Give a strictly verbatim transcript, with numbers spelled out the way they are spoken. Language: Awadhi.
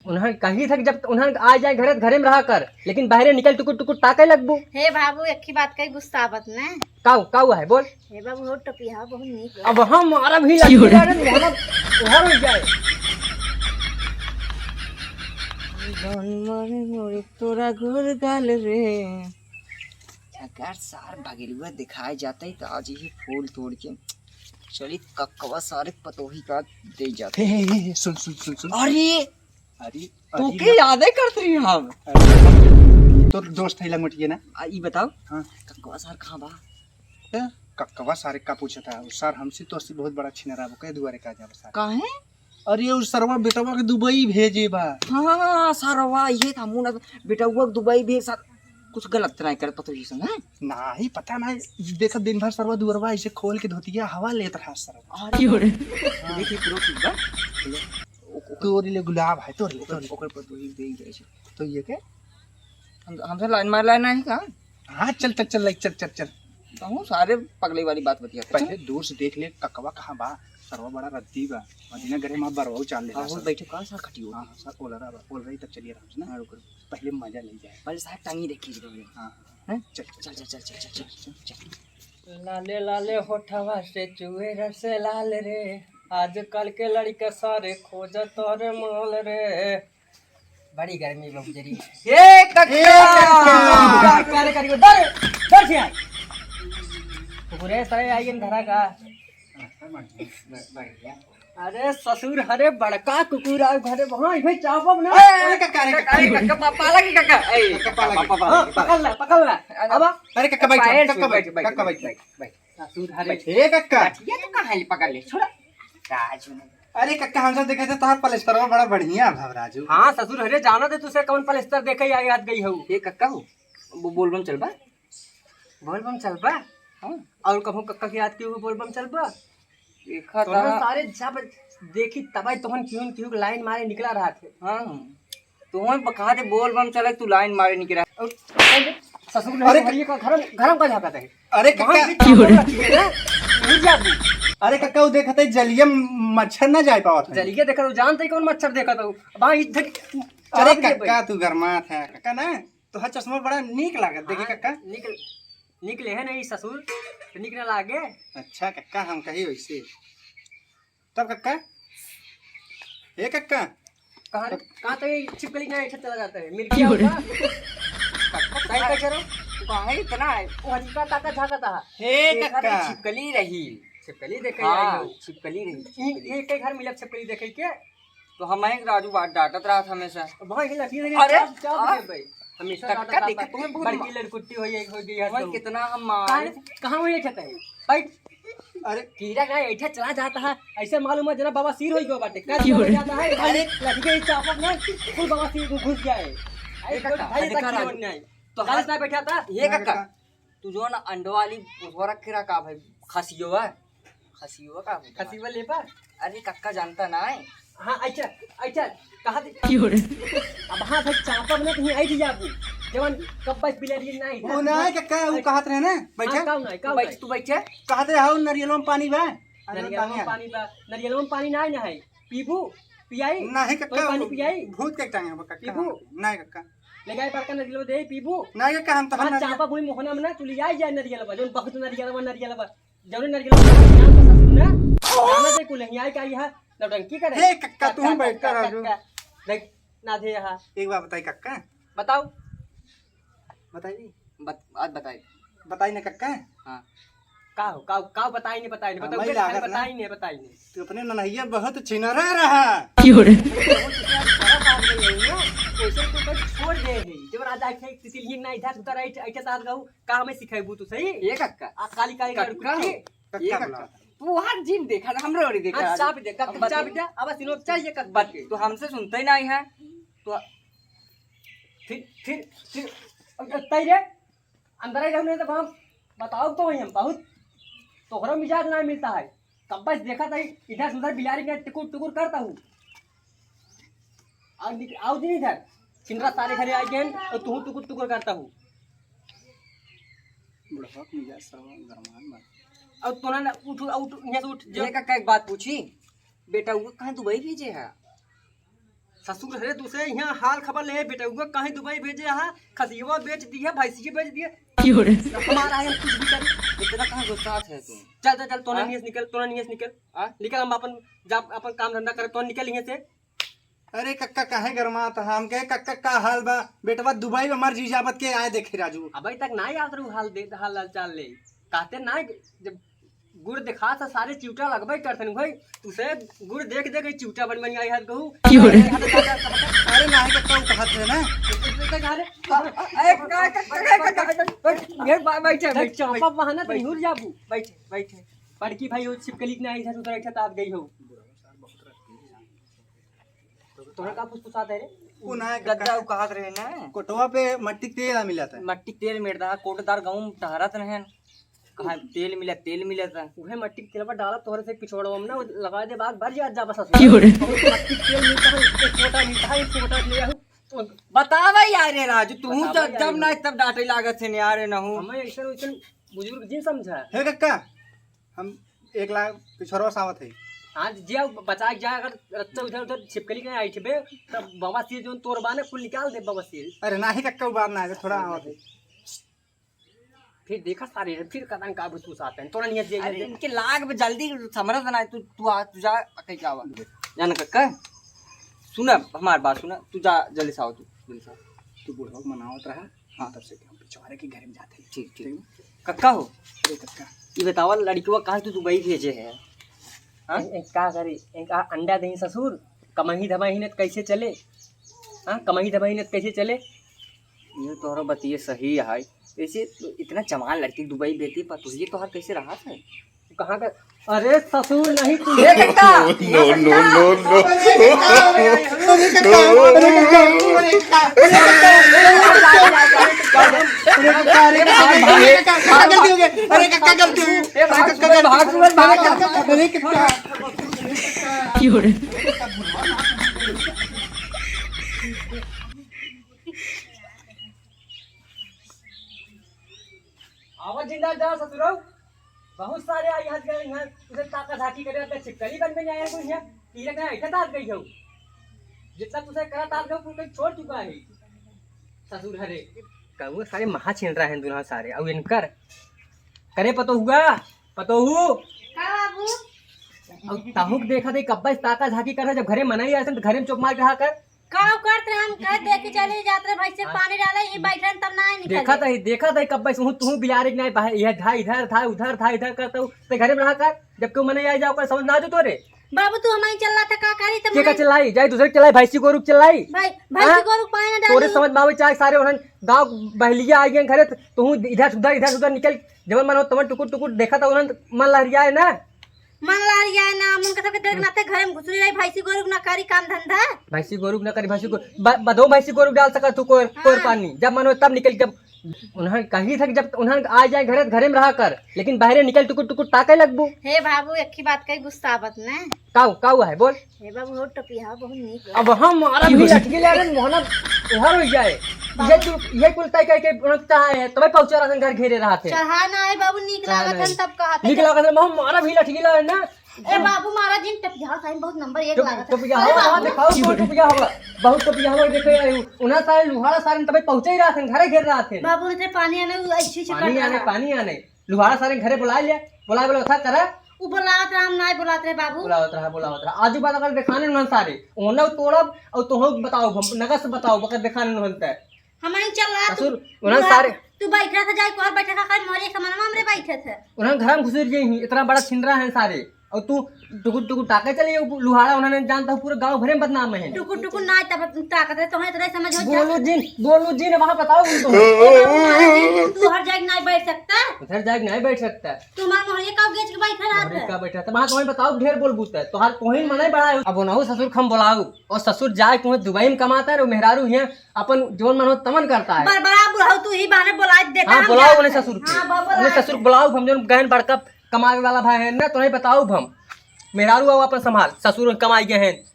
उन्हन कही था कि जब उन्हन आ जाए घरे, त घरे में रहा कर, लेकिन बाहरे निकल टुकुर टुकुर ताके लगबू। हे बाबू, एक ही बात कही, गुस्सा आवत न। काऊ, काऊ है, बोल। हे बाबू, हो टोपिया बहुत नीक बा। अब हम मारा भी लगी रे, मोहम्मद उहर हो जाए। जान मारे मोरे तोरा गोर गाल रे। अगर सार भगेलुआ दिखाए जाते तो आज ही फूल तोड़ के चली ककवा सारे पतोही का दे जाते। हे, हे, हे, सुन, सुन, सुन, सुन। अरे, अरे, तू अरे के ना। यादे करत रही हम। अरे, तोर दोस्त है लंगोटिया ना? आ, ई बताओ, हाँ। ककवा सार कहाँ बा? ए, ककवा सारे का पूछा था? उ सार हमसे तो असली बहुत बड़ा छिनरा बा, कह दुआरे का जाबा सार। काहे? अरे, उ सरवा बेटवा के दुबई भेजे बा। हाँ, सरवा, ये था मुना, बेटवा के दुबई भेज, सार कुछ गलत तो नहीं करत पतोही संग, हैं? नाही, पता नाही, देखत दिन भर सरवा दुअरवा ऐसे खोल के धोतिया हवा लेत रहा सरवा। अरे, क्यों रे? हाँ। देखी, पूरा ठीक बा। ओ-, ओ-, तोरी ले गुलाब है, तोरी ले, ओकर, तोरी ले। ओकर पतोही दे ही जाए छे। तो ये के? हम, हमसे लाइन मार लाइन नाही का? हाँ, चल, चल, चल, चल, चल, चल। कहूँ सारे पगले वाली बात बतिया। पहले दूर से देख ले, ककवा कहाँ बा, सरवा बड़ा रद्दी बा। मदीना गरे माँ बरवा उचाल ले हाँ, रहा वो सब। बैठे कहाँ सा खटियो? हाँ, हाँ, सर, ओलरा बा, ओलरा ही तक चलिए आराम से ना। हाँ, रुको। पहले मजा ले जाए। पहले साहब टांगी देखी जी। हाँ, हाँ। हैं? चल, चल, चल। लाले लाले होठवा से चुए रस लाल रे, आजकल के लड़का सारे खोजत तोरे माल रे। बड़ी गर्मी बा गुजरी। ए, कक्का! ए, कक्का! का करे करियो? डर, डर से आए। कुकुरे सारे आइए न धरा का। अरे ससुर, अरे बड़का कुकुर आउ घरे, वहाँ इहे चापब ना। ए, अरे कक्का, अरे कक्का, अरे कक्का, पा-, पाला की कक्का, ए, कक्का, पाला की। पापा, पापा, हाँ, पापा। पकड़ ला, पकड़ ला। अरे, अब अरे कक्का, बैठ, पायल कक्का, से बैठ, बैठ, बैठ, कक्का, बैठ, बैठ। बैठ, बैठ। ससुर, अरे। बैठ। ए कक्का। बैठ, ये तो कहाँ है, पकड़ ले, छोड़ा। राजू ने। अरे कक्का, हम सब देखे थे तोहार पलस्तरवा बड़ा बढ़िया भा राजू। हाँ ससुर, अरे जाना दे तुसे कौन पलस्तर देखे आई हाथ गई हऊ। ए कक्का हो, वो बोलबम चलबा? बोलबम चलबा? हाँ। और कहूँ कक्का की याद की हुई बोलबम चलबा? देखा तोहन था। सारे जब देखी तब तोहन क्यों क्यों लाइन मारे निकला रहा थे। हाँ। तोहन बका दे बोलबम चले तू लाइन मारे निकला। और ससुर ने अरे भैया का घरम, घरम का झाका था। अरे वहाँ कक्का। भी चावल रखी है ना, भूल जा तू। अरे कक्का, वो देखत है जलिया मच्छर ना जाए पावत है। जलिया देखत हो, जानते ही कौन मच्छर देखत हो? वहाँ इधर अरे चाप दे कक्का, भाई। तू गरमात है कक्का ना। तोहार चश्मा बड़ा नीक लागत, देखी हाँ, कक्का। नीक, नीक लेहे नहीं ससुर, तो नीक ना लागे। अच्छा कक्का, हम कही वैसे। तब कक्का, ए कक्का। कहाँ रे? कहाँ तो ये छिपकली के यहाँ ऐठा चला जाता है, मिल गया होगा। कक्का, कहीं का चलो? तू कहाँ है इतना है? वो हल्का ताका झाका था। हे देखा कक्का। तो छिपकली रही। छिपकली देखे हाँ, आई हो। छिपकली रही, ये, छिपकली। ये कई घर मिला छिपकली देखे के? तो हम ही राजू बात डांटत रहत हमेशा। भाई, ये लठिया लगे अरे, चाप, चाप आ? दे भाई। हमेशा कक्का डांटत देखा रहता। तुम्हें बहुत बड़की मा-, लड़कुट्टी हो गई, हो गई है तुम्हें तो। कितना हम मार कहाँ, कहाँ हुई है छतई? भाई, अरे। कीड़ा का ऐठा चला जाता है, ऐसे मालूम है जना बवासीर हो गया बाटे। का क्यों रे? जाता है, अरे। लठिया ही चापक ना, फुल बवासीर घुस गया है। अरे, ये कक्का, भाई, देखा तक राजू। नहीं। तो काल हाथ ना बैठा था। ये कक्का। कक्का। तू जो ना अंडो वाली उसको रखे रहा का भाई, खसियो है? खसियो का भाई? खसियो लेबा? अरे कक्का जानता ना है? हाँ, अच्छा, अच्छा, कहा दे। क्यों रे? अब हाँ भाई, चापब ना कहीं आई जाबू। जवन कब्बस बिलरिए ना है। वो ना है कक्का, वो कहत रहे ना, बैठा। हाँ, काऊ ना, काऊ बैठ, ना। तू बैठे। कहत रहे, "हाउ, नरियलवा में पानी बा?" अरे नरियलवा में पानी बा, नरियलवा में पानी ना है, ना है। पीबू? पियाई? ना है कक्का, कोई पानी वो पियाई? भूत के टांगे बा कक्का। पीबू? ना है कक्का। ले जाए बड़का नरियलवा दे, पीबू? ना है कक्का, हम तो हाँ, हम नरियल चापा भूमि मोहना में ना, तू ले आई जाए नरियलवा, जौन बहुत नरियलवा, नरियलवा। जौन नरियलवा, नाम का ससुर ना, नाम से कुल नहीं आए का यह नौटंकी करे। हे कक्का, तू कक्का, बैठ कर कक्का, राजू। कक्का। देख, ना दे यहाँ। एक बात बताई कक्का। बताओ। बताई। बत-, आज बताई। बताई ना कक्का। हाँ। का हो, का, का बताई नहीं, बताई नहीं, हाँ, बताओ, मैं खाली लागत ना। बताई नहीं, बताई नहीं। तू अपने ननहिया बहुत छिनरा रहा। क्यों रे? बहुत छिनरा रहा, बात नहीं है ना। वैसे तो कोई छोड़ दे है। जब राजा के तितली ना इधर उधर ऐठ-, ऐठे साथ गऊ, का हमें सिखाइबू तू सही? ये कक्का। आ, काली काली कक्का लड़कुट्टी। हो। कक्का ये कक्का। बुलाओ। तू हर जिन देखा, हमरे ओरी देखा। आज चाप दे, कक्का, हम चाप बता-, दे, अब सिनो चाहिए कक्का बत-, के। तू हमसे सुनते ही नहीं है। तो फिर, फिर, फिर, अब तई रे, अंदर ही रहने तो हम बताओ तो वही हम बहुत तोहरा मिजाज ना मिलता है। कब बस देखा था इधर से उधर बिलारी के टुकुर टुकुर करता हूँ। आओ निक-, आओ जी इधर। छिनरा सारे घरे आ गए हैं और तू टुकुर टुकुर करता हूँ। बुढ़वा के मिजाज सरवा गरमान बा। और तोरा ना उठ, उठ, यहाँ से उठ, जो ये कक्का एक बात पूछी, बेटा वो कहाँ दुबई भेजे है? ससुर हरे, तुसे यहाँ हाल खबर ले, बेटउआ कहीं दुबई भेजे हा, खसियवा बेच दिया, भैंसिया बेच दिया। क्यों रे? हमारा है, हम कुछ भी करी। इतना कहाँ गुस्सा है तू? चल, चल, चल, तोने हाँ? नियस निकल, तोने नियस निकल। हाँ? निकल, हम अपन, जा, अपन काम धंधा करे, तोने निकल यहाँ से। अरे कक्का, काहे गरमात है? हम कहे, "कक्का, का हाल बा?" बेटवा दुबई में मर जी जाबत के आए देखे राजू। अबे तक ना याद रहू हाल दे, हाल, हाल चाल ले। कहते ना, जब गुड़ देखा था सारे चिउटा लगबे करथन भाई। तुसे गुड़ देख देख के चिउटा बन बन आई हाथ कहू। क्यों रे? अरे नाही कक्का, उ कहत रहे ना। अरे, का, का, का, का, का, का, का, ये बा-, बैठे, बैठे, चापा बैठे, बहाना तो बैठे। निहुर जाबू। बैठे, बैठे। बड़की भाई, वो छिपकली के ना इधर उधर एक साथ आ गई हो। तोहरा का फुसफुसात है रे? उ ना गद्दा उ कहत रहे ना। कोटवा पे मट्टी के तेल आ मिलत है। मट्टी के तेल मिलत है, कोटदार गाँव में टहरत रहे। कहा तेल मिला, तेल मिलत है। उहे मट्टी के तेलवा डालत तोहरे से पिछोड़वा में ना, लगा दे बाग भर जात जा बस। क्यों रे? मट्टी के तेल मिलता है, एक छोटा मिलता है, एक छोटा ले आओ। तो बतावा यार रे राजू, तू बतावा तो यार जब रे। ना तब डांटे लागत है यार रे नहू। हमें ऐसे वैसे बुजुर्ग जिन समझा। हे कक्का, हम एक लाख पिछोरवा से आवत है। हाँ, जे बचा के जा, अगर रस्ता उधर उधर छिपकली के आई ठेबे, तब बवासीर जोन तोर बाने कुल निकाल दे बवासीर। अरे नाही कक्का, उ बात ना है, थोड़ा आवत है। फिर देखा सारे, फिर कदम का फुसफुसात है, तोरा नियत जे अरे जे। इनके लाग बे जल्दी समरत ना, तू, तू आ, तू जा, कहीं जावा। जाना कक्का, सुना हमार बात सुना, तू जा, जल्दी से आओ, तू जल्दी से आओ। तू बुढ़वा के मनावत रहा, हाँ। तब से हम पिछवारे के घर में जाते हैं। ठीक, ठीक। ठीक। कक्का हो? अरे कक्का। ये बतावा, लड़कवा काहे तू दुबई भेजे है? हाँ? इन, इन का करी? इनका अंडा देही ससुर, कमाही धमाही न त कैसे चले? हाँ, कमाही धमाही न त कैसे चले? ये तोहरो बतिये सही है। ऐसे तो इतना जवान लड़की दुबई बेटी पर तुझे तोहर कैसे रहा है? कहाँ का? अरे ससुर नहीं तू। ए कक्का। No, no, no, no। अरे कक्का, अरे कक्का, अरे कक्का, अरे कक्का, अरे कक्का, अरे कक्का, गलती हो गई। अरे कक्का, गलती हो गई। अरे कक्का, गलती हो गई। अरे कक्का, गलती हो गई। अरे कक्का, गलती हो गई। अरे कक्का, गलती हो गई। भाग, भाग, भाग। अरे कक्का। आवा जिंदा जा ससुरो। बहुत सारे आई हाथ गए हैं, तुझे ताका झाकी करे, अपने छिपकली बन में आए कोई है। तीरे का ऐठा ताक गई हो। जितना तुझे करा ताक गई, कोई छोड़ चुका है। ससुर हरे। कहूँ सारे महा छिन रहा है दुल्हा सारे। अब इनकर करे पतोहुआ, पतोहू। का बाबू? अब ताहुक देखा दे, कब्बा से ताका झाकी कर रहा, जब घरे मनाई आते तो घरे में चुप मार के रहा कर। का करत रहे, हम कह दे के चली जात रहे, भैंसे हाँ। पानी डाले, ही बैठन तब ना निकल देखा जाए। तही, देखा तही कब्बे से हूँ, तू बिलारे के नहीं बाहे, यह धा इधर, धा उधर, धा इधर करता हूँ, ते घरे में रहा कर, जब क्यों मने आई जाओ कर, समझ ना आ जो तोरे। बाबू, तू हमारी चला था, का करी तब के का मैं चलाई, जाए दूसरे के चलाई, भैंसी गोरू के चलाई। भाई, भैंसी हाँ? गोरू के पानी ना तोरे डाली। समझ में आवे चाहे सारे उन्हन गाँव बहलिया आ गए घरे, तो तू इधर से उधर, इधर से उधर निकल, जब मन हो तमन टुकुर टुकुर देखा था उन्हन मन लहरिया है ना। मन लहरिया ना, मन के सबके देख नाते घरे में घुसरी रही, भैंसी गोरू के ना करी काम धंधा। भैंसी गोरू के ना करी, भैंसी गोरू, ब-, बदो भैंसी गोरू डाल सकत तू कोर, हाँ। कोर पानी। जब मन हो तब निकल, जब उन्हन कही था कि जब उन्हन आ जाए घरे, घरे में रहा कर, लेकिन बाहरे निकल टुकुर टुकुर ताके लगबू। हे बाबू, एक ही बात कही गुस्सा आवत ना। काऊ, काऊ है बोल। हे बाबू, हो टपिया बहुत नीक अब हम मारा भी लठगी ले रहे, मोहना उहर हो जाए। ये तू, ये कुल तय करके उन्हन चाहे है, तबे पहुंचा रहा घर घेरे रहा थे। चाहा ना है बाबू, नीक चाहा लागत नहीं। है तब कहा था। नीक लागत है, हम मारा भी लठगी ले रहे ना। ए बाबू, मारा जिन टपिया साइन बहुत नंबर एक टप-, लागत है। टपिया अरे हवा, बाबू। दिखाओ, कौन टपिया हवा? बहुत टपिया हवा, देखो यार, उन्हें सारे लुहारा सारे तबे पहुंचे ही रहा थे, घरे घेर रहा थे। बाबू, इतने पानी आने, वो अच्छी अच्छी पानी कर आने, रहा। पानी आने। लुहारा सारे घरे बुला लिया, बुला, बुला, था करा। उ बुलावत रहा, हम नाय बुलावत रहे बाबू। बुलावत रहा, बुलावत रहा। आजू बाजू अगर देखाने उन्हन सारे, ओने तोड़ब और तोहो बताओ, हम नगद से बताओ, अगर देखाने उन्हन ते। हम ही चल रहा, तू ससुर, उन्हन तू सारे तू बैठा था, जाए कोहर बैठा था, खाली मोरे समनवा हमरे बैठे थे। उन्हन घर में घुसर गई ही, इतना बड़ा छिन रहा है सारे। और तू टुकुर टुकुर ताके चले, वो लुहारा उन्होंने जानता हूँ, पूरे गांव भरे में बदनाम है। टुकुर टुकुर ना तब ताकत है, तुम्हें इतना समझ हो जा। बोलो जिन, बोलो जिन, वहाँ बताओ उनको। ए बाबू, मारा जिन, तू हर जाके नहीं बैठ सकता। उधर जाके नहीं बैठ सकता। तुम्हारा मोहरे का गेच के बैठा रहा अरे था। का बैठा था? वहाँ तुम्हें बताओ, ढेर बोल बूझता है। तोहार तोहिन मनाई बड़ा है। अब ओनहु ससुर खम बोलाऊ, और ससुर जाए तुम्हें दुबई में कमाता है, और मेहरारू हियाँ अपन जोन मन हो तमन करता है। बड़बड़ा बुढ़ऊ तू ही बाने बोला देता हाँ, हम बुलाओ जान उन्हें ससुर के। हाँ, बाबू उन्हें लाए ससुर थे। बुलाओ, हम जोन गहन बड़का कमावे वाला भाई है ना, तुम्हें बताओ हम। मेहरारू आओ अपन संभाल, ससुर कमाई गए हैं,